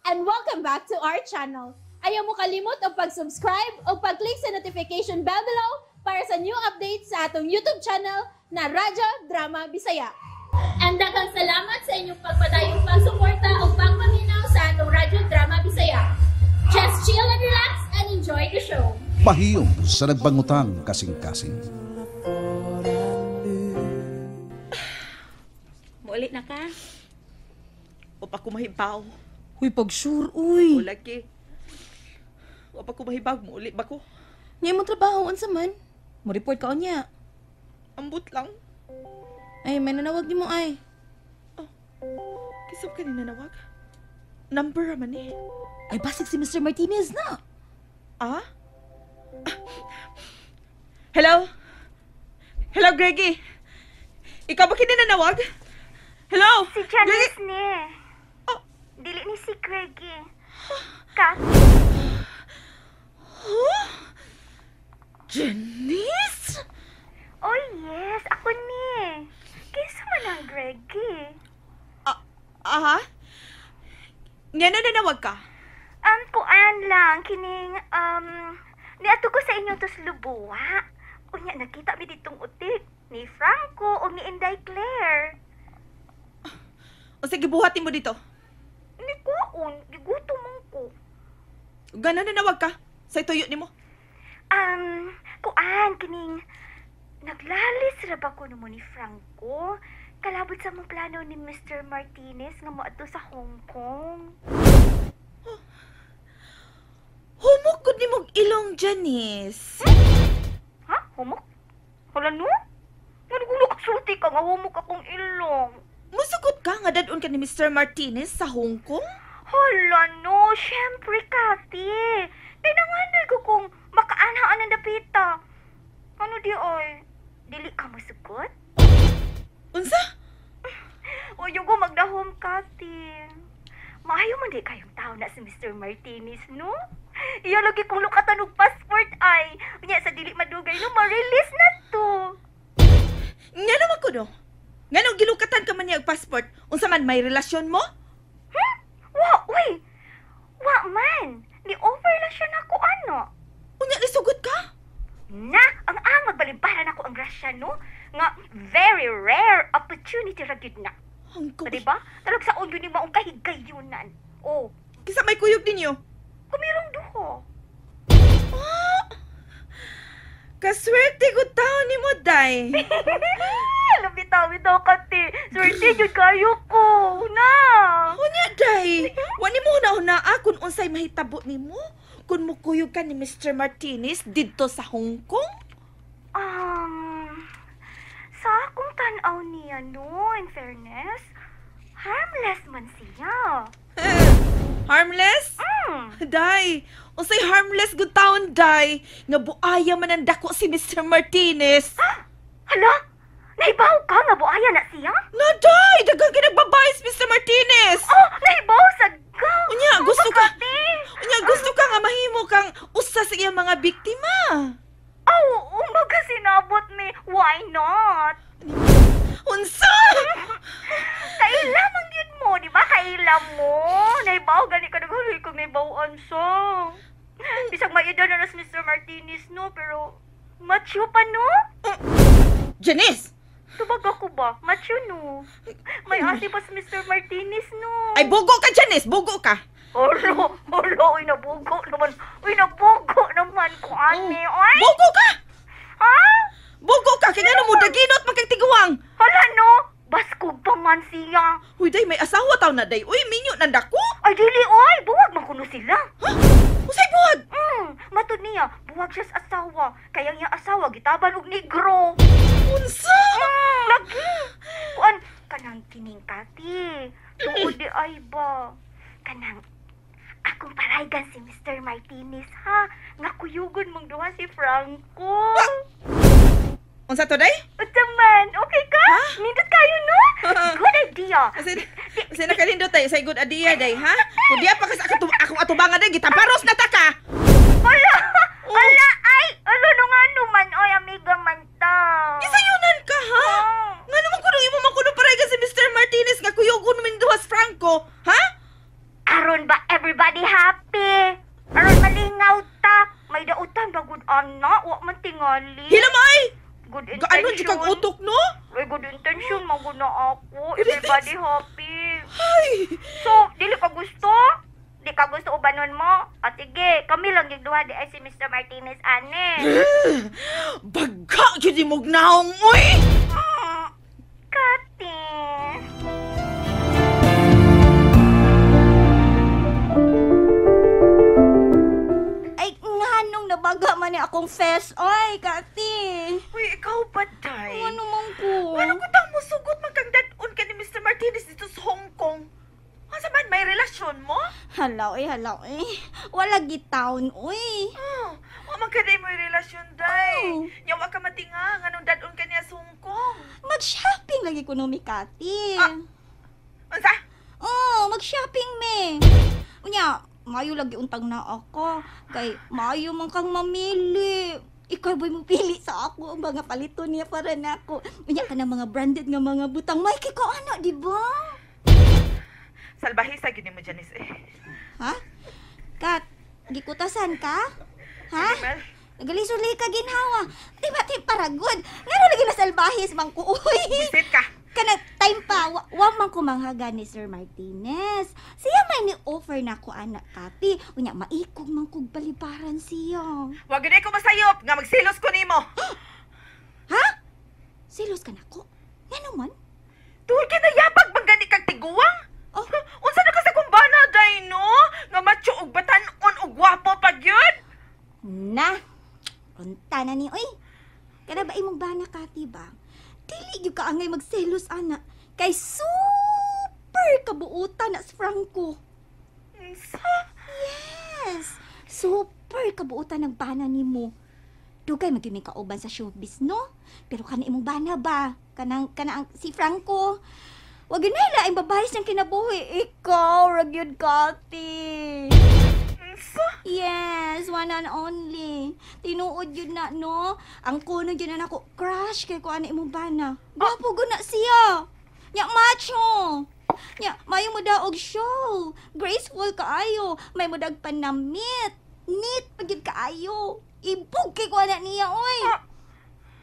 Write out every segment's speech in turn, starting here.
And welcome back to our channel. Ayaw mo kalimot og pag-subscribe o pag-click sa notification bell below para sa new updates sa atong YouTube channel na Radyo Drama Bisaya. And daghang salamat sa inyong pagpadayong pagsuporta o pagpaminaw sa atong Radyo Drama Bisaya. Just chill and relax and enjoy the show. Pahiyom sa nagbangutang kasing-kasing. Muuli na ka? Wa pa ko mahibaw. Uy, pag-sure, uy. Wala ki. Wa pa ko mahibaw, muuli ba ko? Ngayon mo trabaho, unsa man? Mo-report ka unya. Ambot lang. Ay, may nanawag ni mo ay. Kisap ka ni nanawag? Number man eh. Ay, basig si Mr. Martinez na. Ah? Ah. Hello? Hello, Greggy. Ikaw ba kininanawag? Hello? Si Janice Greggy? ni. Oh. Dili ni si Greggy. Ka? Huh? Janice? Oh yes, ako ni. Kinsa man ang Greggy? Ah, aha? Nga na nanawag ka? Kuan lang, kining, niadto ko sa inyong tuslubuwa. Unya, nakita mi ditong utik ni Franco o ni Inday Claire. O sige, buhatin mo dito. Ni kuon, gigutom man ko. Gana nanawag ka? Sa tuyo nimo? Kuan, kining, naglalis ra ba ko nimo ni Franco? Kalabot sa mong plano ni Mr. Martinez nga moadto sa Hong Kong. Humok gud nimog ilong, Janice. Ha? Humok? Hala no? Nga nagulo kasulti ka nga humok akong ilong. Musugot ka nga dadon ka ni Mr. Martinez sa Hong Kong? Hala no, syempre Kati. Kaya nanganoy ko kung makaanhaan ang dapita. Ano di ay? Dili ka musugot? Unsa? O yung ko magdahom, Kati. Maayo man di kayong tao na si Mr. Martinez, no? Iya lagi kong lukatan og passport ay. Unya sa dili madugay no, ma-release na to. Nga naman ko no. Nga nung gilukatan ka man niya og passport, unsa man may relasyon mo? Hmm? Wa, uy. Wa man. Ni offer lang siya nako ano. Unya nisugot ka? Na, ang ang magbalimbaran ako ang grasya no. Nga very rare opportunity ra gyud na. Ang O, diba? Talag sa unyo ni maong kahigayunan. Oh, Kisa may kuyog ninyo. kumirong duho. Ah! Kaswerte ko tao ni mo, day. Lumitaw-bitaw kati. Swerte jud kayo ko. Na. Unya, day. Wa nimo huna-hunaa kung unsay mahitabo nimo kung mukuyog ka ni Mr. Martinez didto sa Hong Kong? Sa akong tan-aw niya, no, in fairness, harmless man siya. Harmless? Mm. Day, unsay harmless good taon, day? Nga buaya man ang dako si Mr. Martinez. Hala, naibaw ka nga buaya na siya? No, day! Daghang kinagbabae si Mr. Martinez! Oh, naibaw sa ka! Unya, gusto ka. Kati! Unya, gusto ka nga mahimo kang usa sa iyang mga biktima. Oh, umaga sinabot ni, why not? Unsa? Kaila man yun mo, di ba? Kaila mo. Naibaw, gani ka naghuloy kong naibawaan siya. Bisag maida na na si Mr. Martinez, no? Pero, macho pa, no? Janice! Tubag ako ba? Macho, no? May ate pa si Mr. Martinez, no? Ay, bugo ka, Janice! Bugo ka! Olo, olo, uy, nabugo naman. Uy, nabugo naman ko, ane. Ay! Bugo ka! Ha? Bugo ka! Kaya nga mo, daginot magkagtiguang! Hala, no? Baskog pa man siya. Uy, day, may asawa taw na, day. Uy, minyo nandako. Ay, dili, oy! Buwag man kuno sila. Ha? Usay buwag! Matud niya, buwag siya sa asawa. Kaya niya asawa, gitaban og negro. Unsa? Lagi! Kuan, kanang kining Kati. Tuod di ay ba? Kanang, akong paraygan si Mr. Martinez, ha? Nga kuyugon mong duha si Franco. Unsa to, day? Unsa man, okay ka? Nindot kayo, no? Good idea. Kasi nakalindot tayo sa good idea, day, ha? Kung diya pa kasi akong atubangan, day, gitaparos na ta ka! Hala! Oh. Hala, ay! Hala, no nga naman, oy, amiga man ta. Gisayunan ka, ha? Oh. Nga naman kuno imo man kuno paraygan si Mr. Martinez nga kuyugon min duhas Franco, ha? Aron ba every tingali. Hilamay! Good Gaano intention. di kag utok, no? Uy, good intention, maguna ako. Everybody happy. Ay! So, dili ka gusto? Di ka gusto ubanon mo? O sige, kami lang yung duha di ay si Mr. Martinez, ane. Baga gyud imong naong, uy! Kati. Ay, nganong nabaga man ni akong face. Oy, Kati. Uy, ikaw ba, Day? Ano man ko? Ano ko tang musugot man kang dad-on ka ni Mr. Martinez dito sa Hong Kong? Asa man, may relasyon mo? Halaw eh, halaw eh. Wala gitaon, uy. Oh, wa man ka day may relasyon, Day. Oh. Nya wa ka matinga, nganong dad-on ka niya sa Hong Kong. Mag-shopping lagi ko no, mi Kati. Ah. Unsa? Oh, mag-shopping me. Unya, mayo lagi untang na ako. Kay mayo man kang mamili. Ikaw ba'y mo pili sa ako ang mga palito niya para nako. Unya ka na mga branded nga mga butang. May ko ano, di ba? Salbahe sa gini mo, Janice, eh. Ha? Kat, gikutasan ka? Ha? Animal. Nagalisuli ka ginhawa. Di ba, ti paragod. Ngano lagi na salbahis man ko, uy. Bisit ka. Kana time pa, wa man ko manghaga ni Sir Martinez. Siya may ni-offer na ko anak Kati. Unya, maikog man kog balibaran siya. Wa gini ko masayop nga magsilos ko nimo. Ha? Silos ka nako? Ngano man? Tuol kay nayabag man gani kag tiguang. Oh. Unsa na ka sa kumbana, Day, no? Nga macho og batan-on og gwapo pag yun? Na, unta na ni, uy. Kada ba imong bana, Kati, ba? Dili gyud ka angay magselos, ana. Kay super kabuutan na si Franco. Unsa? Yes! Super kabuutan ng bana nimo. Dugay magyud may kauban sa showbiz, no? Pero kana imong bana ba? Kanang kanang si Franco. Wag yun na laing babae siyang kinabuhi. Ikaw, rag yun, Kati. Unsa? Yes, one and only. Tinuod yun na, no? Ang kuno yun na nako, crush kay ko ana imong bana. Gwapo gud na siya. Nya macho. Nya, mayo mo daog show. Graceful kaayo. May mo dag panamit. Neat pa gyud kaayo. Ibog kay ko ana niya, oy.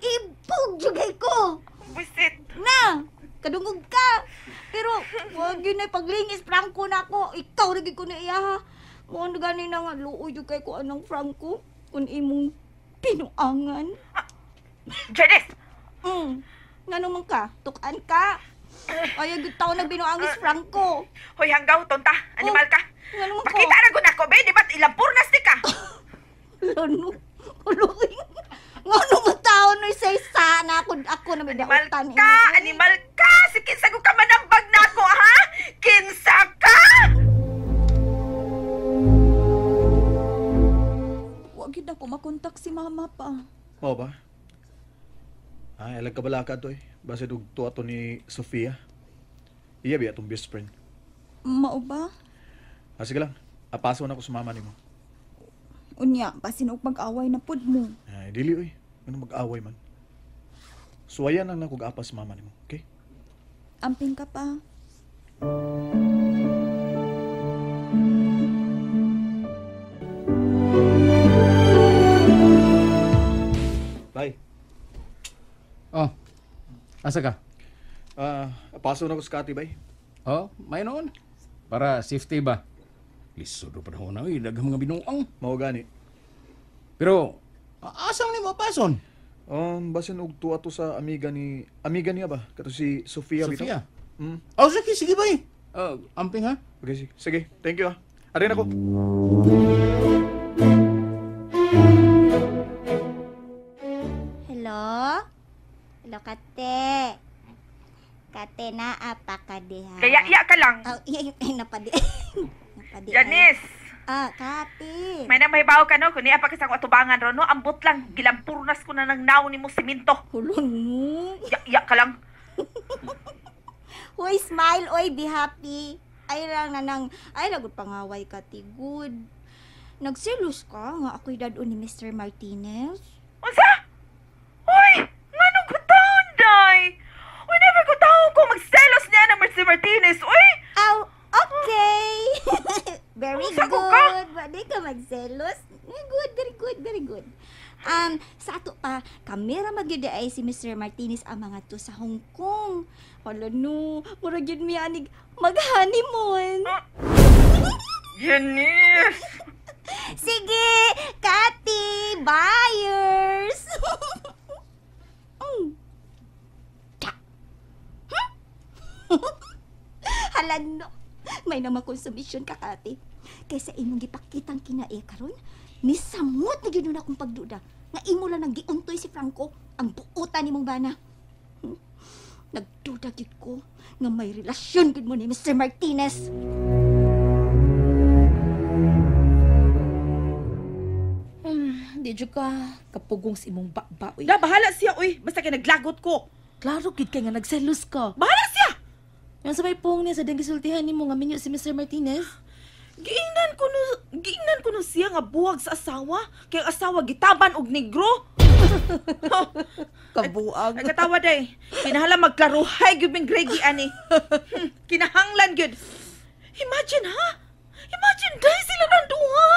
Ibog jud kay ko. Bisit. Na, kadungog ka. Pero wag yun ay paglingis Franco na ako. Ikaw ra gyud ko na iya ha. Mo ano gani na nga luoy jud kay ko anang Franco kun imong pinuangan. Janice! Ngano man ka? Tukan ka. Ayaw gyud taon nagbinuangis Franco. Hoy, hanggaw, tonta. Animal ka. Ngano man ko? Pakita ra gud ako, be. Di ba't ilang purnas ni ka? Lano. Uloy. Ngano man taon no say sana ako ako na may Animal dautan. ka! Animal ka! Si kinsa ko ka manambag na ako, ha? Kinsa ka! Wa gyud ako makontak si mama pa. Mao ba? Ay, alag kabalaka to eh. Basta dugto ato ni Sofia. Iya biya atong best friend. Mao ba? Ah, sige lang. Apaso na ko sa mama nimo. Unya, basin og mag-away na pud mo. Ay, dili oy. Ano mag-away man. Suwayan lang na kog apas sa mama nimo, okay? Amping ka pa. Bye. Oh, asa ka? Ah, apaso na ko sa Kati, bay. Oh, may noon. Para safety ba? Lisod pa panahon na, uy, daghang mga binuang. Mao gani. Pero, asa man nimo apason? Basin og tuwa to sa amiga niya ba? Kato si Sofia bitaw. Sofia? Mm. Oh, sige, sige bay. Amping ha? Okay, sige. Sige, thank you ah. Arin ako. Hello? Hello, Kate. Kate, naa pa ka diha. Kaya iya ka lang. Oh, iya, iya, napadi. Napadi. Janice! Ah, Kate. May nang mahibaw ka, no? Kung niya pa ka sa akong atubangan ron, no? Ambot lang. Gilampurnas ko na ng naw ni mo siminto. Hulon mo. Ya, iya ka lang. Hoy, smile, oy, be happy. Ay lang na nang, ay lagot pangaway ka, ti good. Nagselos ka nga ako'y dad-on ni Mr. Martinez. Unsa? Uy! Nganong kutaon, day? Uy, never kutaon ko magselos niya ng Mr. Martinez, uy! Aw, okay. Very Unsa ko good. ka? Ba, di ka magselos. Good, very good, very good. Sa ato pa, kamera magyud ay si Mr. Martinez ang mga to sa Hong Kong. Hala no, murag yun mi anig mag-honeymoon. Janice! Sige, Kati, buyers! Mm. Ta. Hmm? Hala no, may naman konsumisyon ka, Kati. Kaysa imong gipakitang kinae karon, nisamot na gyud akong pagduda nga imo lang nang giuntoy si Franco ang buutan nimong bana. Nagduda gyud ko nga may relasyon gyud mo ni Mr. Martinez. Di jud ka kapugong sa imong baba uy. Da, bahala siya, uy. Basta kay naglagot ko. Klaro gid kay nga nagselos ka. Bahala siya! Yung sa may pong niya sa dang gisultihan nimo nga minyo si Mr. Martinez. Giingnan ko no siya nga buwag sa asawa. Kay ang asawa gitaban og negro. Kabuag. Ay katawa day. Kinahala magklaruhay gyud ming Greggy ani. Kinahanglan gyud. Imagine ha? Imagine day sila nang duha.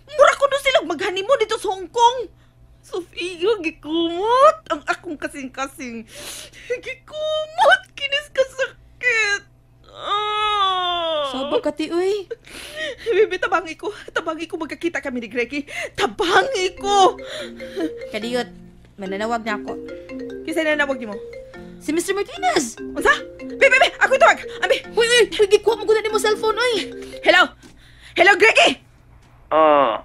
Mura ko no sila maghanimo dito sa Hong Kong. Sofia, gikumot ang akong kasing-kasing. Gikumot kinis kasakit. Ah. Saba ka ti uy. Bebe, tabangi ko. Tabangi ko magkakita kami ni Greggy. Tabangi ko. Kadiyot, mananawag na ako. Kinsa nanawag nimo? Si Mr. Martinez. Unsa? Bebe, bebe, ako tawag. Ambi. Uy, uy, uy, gikuha mo gud nimo cellphone uy. Hello. Hello, Greggy. Ah.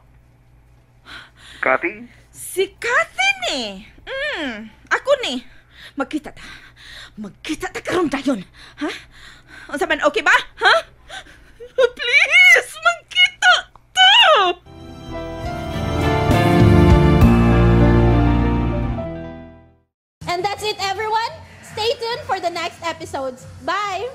Kathy? Si Kathy ni. Ako ni. Magkita ta. Magkita ta karon dayon. Ha? Unsa man okay ba? Ha? Please, magkita ta. And that's it, everyone. Stay tuned for the next episodes. Bye!